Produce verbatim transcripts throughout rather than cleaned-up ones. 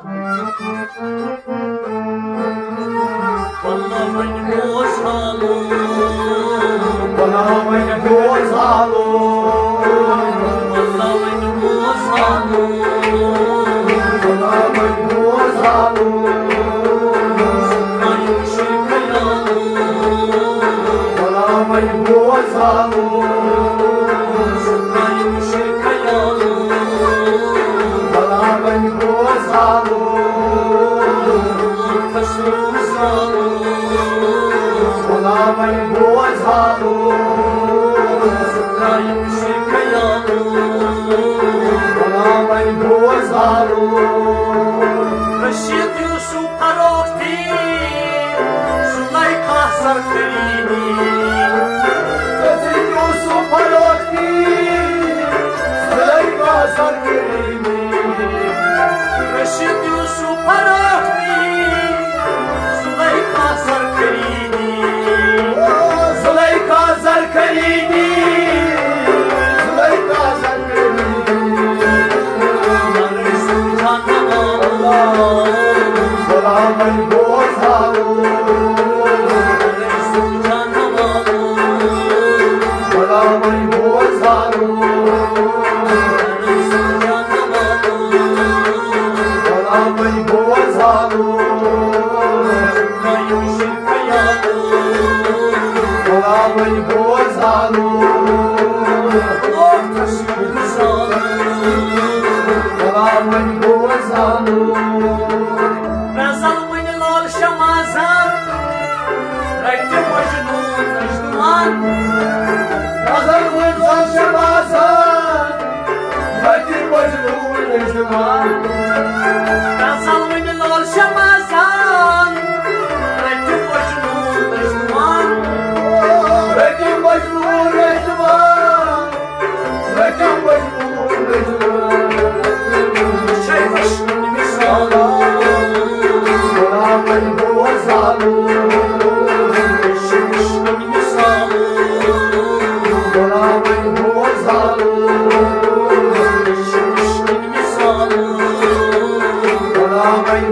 واللہ وۄنۍ بوز حالو۔ واللہ وۄنۍ بوز حالو۔ واللہ وۄنۍ بوز حالو۔ واللہ وۄنۍ بوز حالو۔ سُہ ترٛایہِ مُشرِک خیالو۔ واللہ وۄنۍ بوز حالو۔ سُہ ترٛایہِ مُشرِک خیالو۔ واللہ وۄنۍ بوز حالو۔ خسرو زالو۔ واللہ وۄنۍ بوز حالو۔ سُہ ترٛایہِ مُشرِک خیالو۔ واللہ وۄنۍ بوز حالو۔ رشید یوسف فروختی، زلیخا زرخرینی۔ رشید یوسف فروختی، زلیخا زرخرینی۔ رشید یوسف فروختی، زلیخا زرخرینی۔ زلیخا زرخرینی، زلیخا زرخرینی۔ غلامن بوز حالو۔ غلامن بوز حالو۔ غلامن بوز حالو۔ غلامن بوز حالو۔ غلامن بوز حالو۔ غزل وٕنہِ لال شمازن رٹہِ مجنون نشتوان۔ غزل وٕنہِ لال شمازن رٹہِ مجنون نشتوان۔ غزل وٕنہِ لال شمازن رٹہِ مجنون نشتوان۔ رٹہِ مجنون نشتوان۔ رٹہِ مجنون نشتوان۔ غلامن بوز حالو۔ غلامن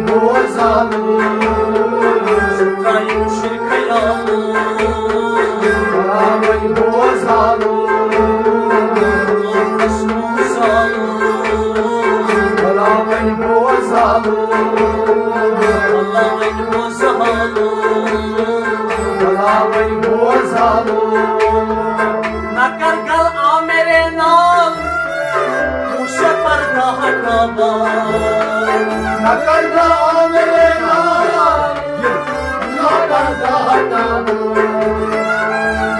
بوز حالو۔ غلامن بوز حالو۔ غلامن بوز حالو۔ غلامن بوز حالو۔ غلامن بوز حالو۔ نہ کر گل آ میرے نال، مجھ سے پردہ ہٹا بال۔ نہ کر گل آ میرے نال،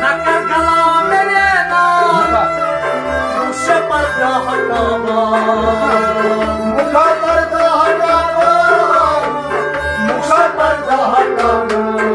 نہ کر گل آ میرے نال، مجھ سے پردہ ہٹا بال۔ مجھ سے پردہ ہٹا بال۔ مجھ سے پردہ ہٹا بال۔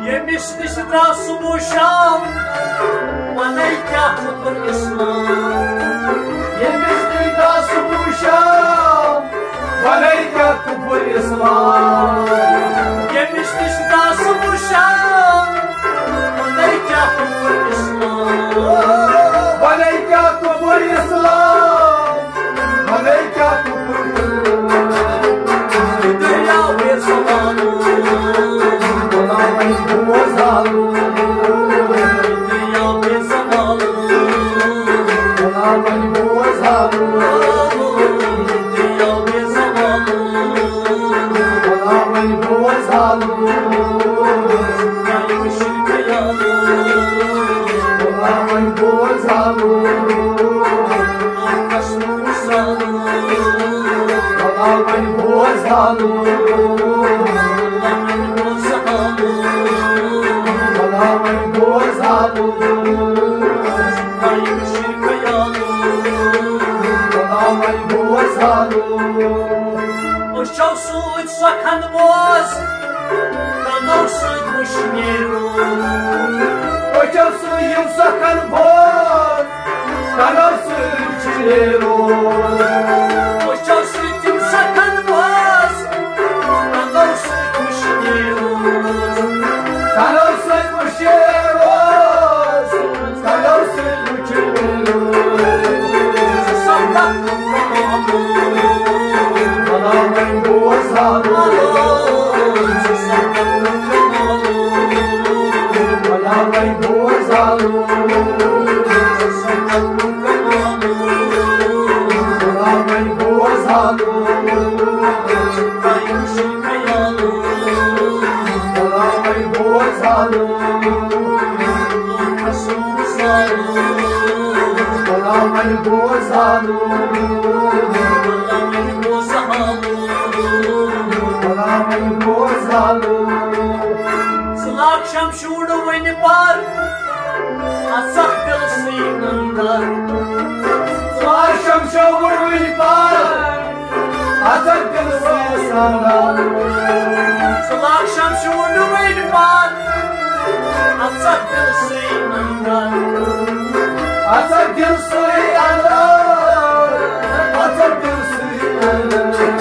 ییٚمِس نِش درٛاو صُبح شام، وَنے کیٛاہ کُفر اِسلام۔ ییٚمِس نِش درٛاو صُبح شام، وَنے کیٛاہ کُفر اِسلام۔ ییٚمِس نِش درٛاو صُبح شام، وَنے کیٛاہ کُفر اِسلام۔ وَنے کیٛاہ کُفر اِسلام۔ وَنے کیٛاہ کُفر اِسلام۔ دٔریاو بے زبانو۔ غلامن بوز حالو۔ دٔریاو بے زبانو۔ غلامن بوز حالو۔ دٔریاو بے زبانو۔ غلامن بوز حالو۔ غلامن بوز حالو۔ غلامن بوز حالو۔ غلامن بوز أچھو سۭتۍ سۄکھن بوز، کَنو سۭتۍ وٕچھ نیرو۔ أچھو سۭتۍ یِم سۄکھن بوز، کَنو سۭتۍ وٕچھ نیرو۔ أچھو سۭتۍ یِم سۄکھن بوز، کَنو سۭتۍ وٕچھ نیرو۔ کَنو سۭتۍ وٕچھ نیرو۔ کَنو سۭتۍ وٕچھ نیرو۔ سَمکھَتھ بَلا وۄنۍ بوز حالو۔ بَلا وۄنۍ بوز حالو۔ بَلا وۄنۍ بوز حالو۔ بَلا وۄنۍ بوز حالو۔ بَلا وۄنۍ بوز حالو۔ بَلا وۄنۍ بوز حالو۔ ژٕ لاگ شمشوٗر وۄنۍ بار، اژکھ دِلسٕے اندر۔ ژٕ لاگ شمشوٗر وۄنۍ بار، اژکھ دِلسٕے اندر۔ ژٕ لاگ شمشوٗر وۄنۍ بار، اژکھ دِلسٕے اندر۔ اژکھ دِلسٕے اندر، اژکھ دِلسٕے اندر۔